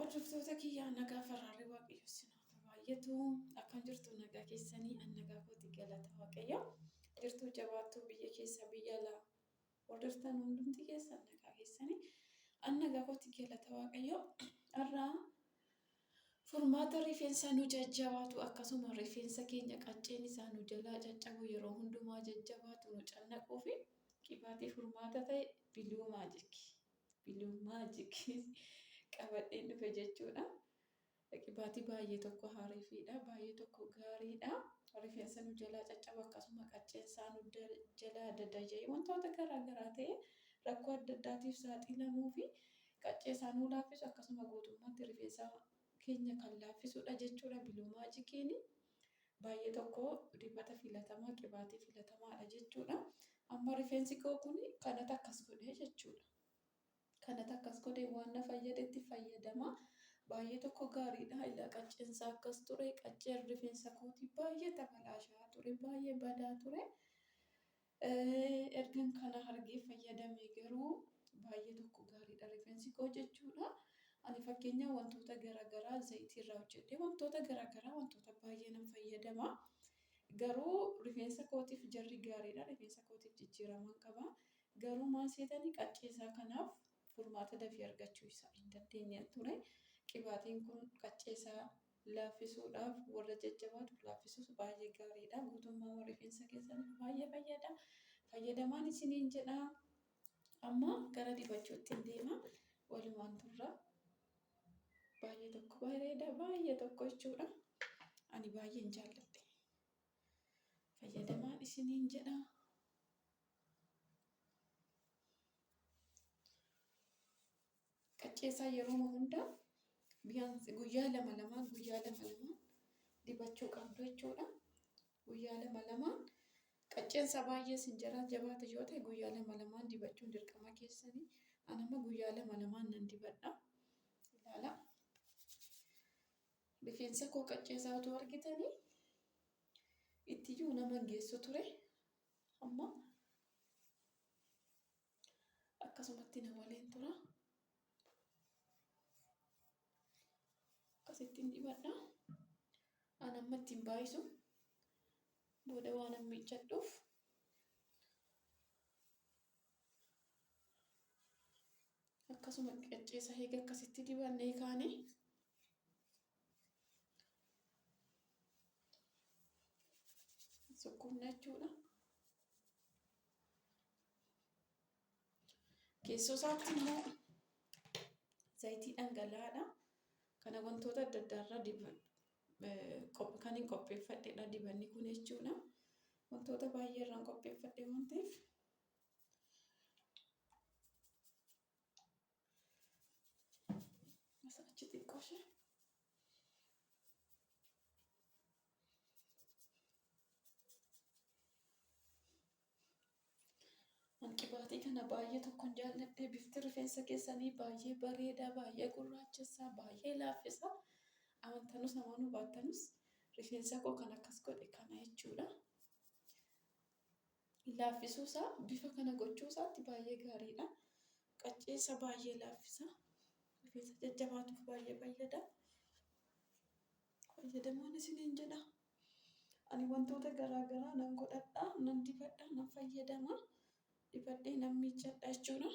Hordoftoota kiyyaa, nagaa faraarri Waaqayyo isin haa baay'atu. Akkam jirtu? Nagaa keessanii? An nagaa kooti, galata Waaqayyo. Jirtuu, jabaattuu? Biyya keessa, biyya alaa hordoftan hundumti keessan nagaa keessanii? An nagaa kooti, galata Waaqayyo. Har'aa furmaata rifeensa nu jajjabaatu, akkasuma rifeensa keenya qacceen isaa nu jalaa caccabu, yeroo hundumaa jajjabaatu, nu cannaquu fi qibaatii furmaata ta'e Blue Magic. Blue Magic qabadheen dhufe jechuudha. Qibaatii baay'ee tokko haariifiidha. Baay'ee tokko gaariidha. Rifeensa nu jalaa caccabu, akkasuma qacceen isaa nu jalaa dadaya'ee wantoota garaa garaa ta'e rakkoo adda addaatiif saaxilamuu fi qaccee isaa nu laaffisu, akkasuma guutummaatti rifeensa keenya kan laaffisudha jechuudha. Blue Magiciin baay'ee tokko dibata filatamaa, qibaatii filatamaadha jechuudha. Amma rifeensi koo kun kanatu akkas godhee jechuudha. Kanatu akkas godhee waan na fayyadetti fayyadama. Baay'ee tokko gaariidha. Ilaa, qacceensaa akkas ture. Qacceen rifeensa kootii baay'ee tabalaashaa ture. Baay'ee badaa ture. Ergan kana argee fayyadame garuu baay'ee tokko gaariidha rifeensi koo jechuudha. Ani fakkeenya wantoota garaagaraa zayitii irraa hojjedhee, wantoota garaagaraa, wantoota baay'ee nan fayyadama. Garuu rifeensa kootiif jarri gaariidha. Rifeensa kootiif jijjiiramaan qaba. Garuu maal seetanii, qaccee isaa kanaaf furmaata dafii argachuu isaa hin dandeenye ture. Qibaatiin kun qaccee isaa laaffisuudhaaf, warra jajjabaatu laaffisuus baay'ee gaariidha. Guutummaa rifeensa keessaniif baay'ee fayyada. Fayyadamaan isiniin jedha. Amma gara dibachuutti hin deema. Walumaan turra. Baay'ee tokko bareeda, baay'ee tokko jechuudha. Ani baay'een jaalladhe. Fayyadamaan isiniin jedha. Qacceessaa yeroo hunda guyyaa lama lamaan, guyyaa lama lamaan dibachuu qabdu jechuudha. Guyyaa lama lamaan qacceensa baay'ee isin jalaa jabaate yoo ta'e, guyyaa lama lamaan dibachuun dirqama keessanii. Ani amma guyyaa lama lamaan nan dibadha. Ilaala. Rifeensa koo qacceessaa utuu argitanii ittiyyuu nama hin geessu ture. Amma akkasumatti na waliin tura. Akkasittiin dibadha. Ani amma ittiin baay'isu, booda waan an miiccadhuuf akkasuma qacceessa eega akkasitti dibannee kaane sukkuumna jechuudha. Keessoo isaatti immoo zayitii dhangala'aadha. Kana wantoota adda addaarraa kan hin qopheeffadhedha dibanni kun jechuudha. Wantoota baay'ee irraan qopheeffadhe waan ta'eef. Achi xiqqoo ishee. Qibaatii kana baay'ee tokkon jaalladhe. Bifti rifeensa keessanii baay'ee bareeda, baay'ee gurraachessa, baay'ee laaffisa. Amantanus amanuu baattanus rifeensa koo kan akkas godhe kana jechuudha. Laaffisuusaa, bifa kana gochuu isaatti baay'ee gaariidha. Qacceessa baay'ee laaffisa. Rifeensa jajjabaatuuf baay'ee fayyada. Fayyadamaan isiniin jedha. Ani wantoota garaa garaa nan godhadha, nan dibadha, nan fayyadama. Dibadhee nan miiccadha jechuudha.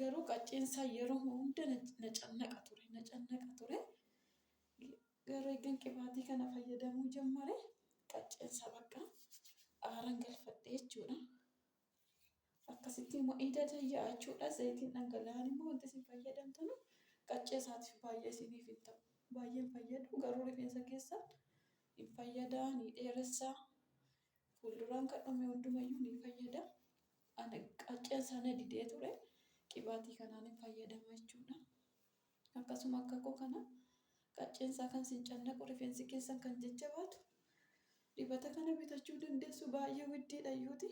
Garuu qacceensaa yeroo hunda na cannaqa ture, na cannaqa ture. Garuu eeggan qibaatii kana fayyadamuu jammare qacceensaa bakka aaran galfadhe jechuudha. Akkasitti immoo ida tayyaa jechuudha. Zayitiin dhangala'aan immoo wanti isin fayyadamtanu qaccee isaatiif baay'ee isiniif hin ta'u. Baay'ee hin fayyadu, garuu rifeensa keessan hin fayyadaa, ni dheeressaa. Fuulduraan kan dhume hundumayyuu ni fayyada. Ani qacceen sana didee ture, qibaatii kanaan hin fayyadama jechuudha. Akkasuma akka koo kana qacceen isaa kan isin cannaqu, rifeensi keessan kan jajjabaatu, dibata kana bitachuu dandeessu, baay'ee widdiidha iyyuuti.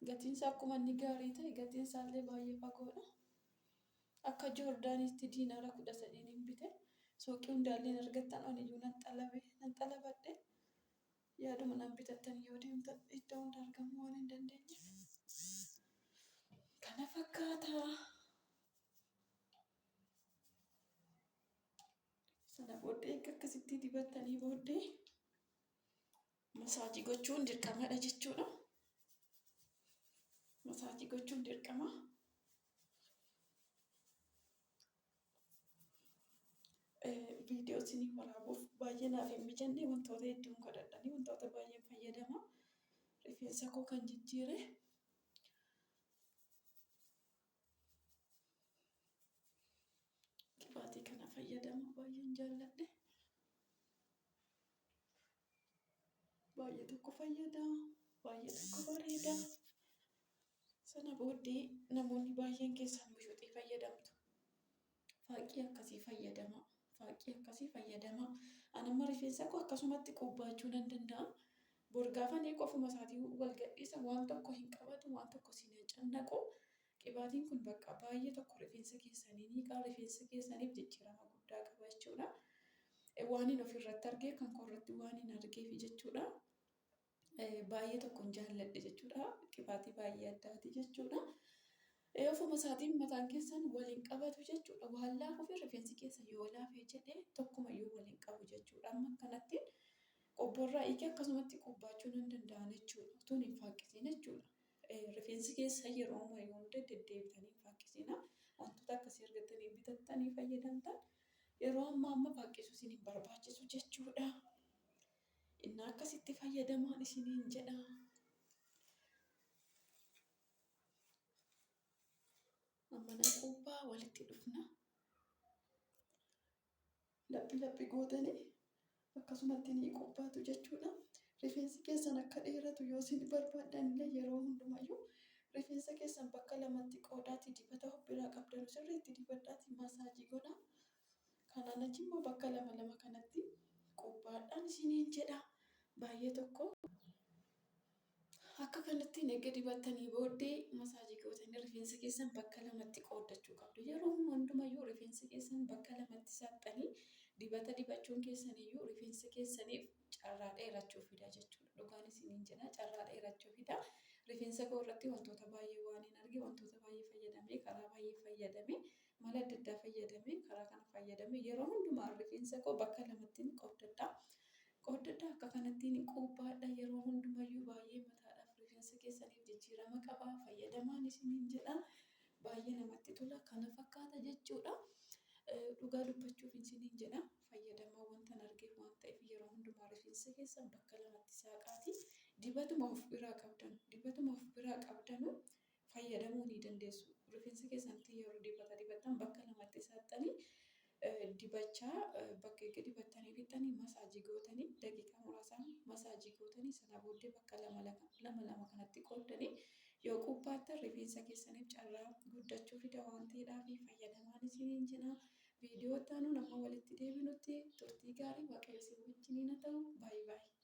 Gatiin isaa akkuma inni gaarii ta'e gatiin isaa illee baay'ee fagoodha. Akka Joordaaniitti diinaara 13 hin bite. Suuqii hundaallee hin argattan, ani iyyuu nan xalabe, nan xalabadhe. Yaaduma nan bitattan yoo deemtan iddoo hunda argamuu waan hin dandeenyeef. Kana fakkaata. booddee erga akkasitti dibattanii booddee masaajii gochuun dirqamadha jechuudha. Masaajii gochuun dirqama. Viidiyoo isinii waraabuuf baay'ee naaf hin mijanne, wantoota hedduun godhadhanii wantoota baay'een fayyadama. Rifeensa koo kan jijjiire qibaatii kana fayyadama, baay'een jaalladhe. Baay'ee tokko fayyada, baay'ee tokko bareeda. Sana booddee namoonni baay'een keessan mushuuxii fayyadamtu. Faaqii akkasii fayyadama. Faaqii akkasii fayyadama. Ani amma rifeensa koo akkasumatti qubbaachuu nan danda'a. Bor gaafa qofuma isaatii wal gadhiisa, waan tokko hin qabatu, waan tokko isin hin cannaqu. Qibaatiin kun bakka baay'ee tokko rifeensa keessanii ni qaba. Rifeensa keessaniif jijjiirama guddaa qaba jechuudha. Waan hin ofirratti argee, kan koo irratti waan hin argeef jechuudha. Baay'ee tokkon jaalladhe jechuudha. Qibaatii baay'ee addaati jechuudha. Ofuma isaatiin mataan keessan waliin qabatu jechuudha. Waan laafuuf rifeensi keessan yoo laafee jedhee tokkumayyuu waliin qabu jechuudha. Amma akkanatti qobborraa hiikee akkasumatti qubbaachuu nan danda'an jechuudha. Utuun hin faaqqisiin jechuudha. Rifeensi keessan yeroo ammayyuu hunda deddeebitanii hin faaqqisiina. Wantoota akkasii argattanii bitattanii fayyadamtan yeroo ammaa amma faaqqisuu isin hin barbaachisu jechuudha. Inni akkasitti fayyadamaan isiniin jedha. Amma nan qubbaa, walitti dhufna. Laphi laphi gootanii akkasumatti ni qubbaatu jechuudha. Rifeensi keessan akka dheeratu yoo isin barbaaddan illee, yeroo hundumayyuu rifeensa keessan bakka lamatti qoodaatii dibata of biraa qabdanu sirriitti dibadhaatii masaajii godhaa. Kanaan achi immoo bakka lama lama kanatti qubbaadhaan isiniin jedha. Baay'ee tokko. Akka kanatti erga dibattanii booddee masaajii gootanii rifeensa keessan bakka lamatti qooddachuu qabdu. Yeroo hundumayyuu rifeensa keessan bakka lamatti saaxanii dibata dibachuun keessaniyyuu rifeensa keessaniif carraa dheerachuu fida jechuudha. Dhugaan isiniin jedha, carraa dheerachuu fida. Rifeensa koo irratti wantoota baay'ee waan hin arge, wantoota baay'ee fayyadamee, karaa baay'ee fayyadamee, mala adda addaa fayyadamee, karaa kana fayyadamee, yeroo hundumaa rifeensa koo bakka lamatti qooddadha. Qooddadha, akka kanattiin qubbaadha, yeroo hundumayyuu baay'ee mataadhaaf rifeensa keessaniif jijjiirama qaba. Fayyadamaan isiniin jedha. Baay'ee namatti tola. Kana fakkaata jechuudha. Dhugaa dubbachuuf isiniin jedha. Fayyadamaa wantan argeef waan ta'eef, yeroo hundumaa rifeensa keessan bakka lamatti saaqaati. Dibatuma of biraa qabdan, dibatuma of biraa qabdanu fayyadamuu ni dandeessu. Rifeensa keessanitti yeroo dibata dibattan bakka lamatti saaxanii dibachaa, bakka eega dibattanii fixxanii masaajii gootanii, daqiiqaa muraasaan masaajii gootanii, sana booddee bakka lama lama lama kanatti qooddanii yoo qubbaattan rifeensa keessaniif carraa guddachuu fida waan ta'eedhaaf fayyadamaan isiniin jedha. Viidiyoo itti aanuun amma walitti deebinutti turtii gaarii, Waaqayyo isin wajjiniin haa ta'u. Baay'ee baay'ee.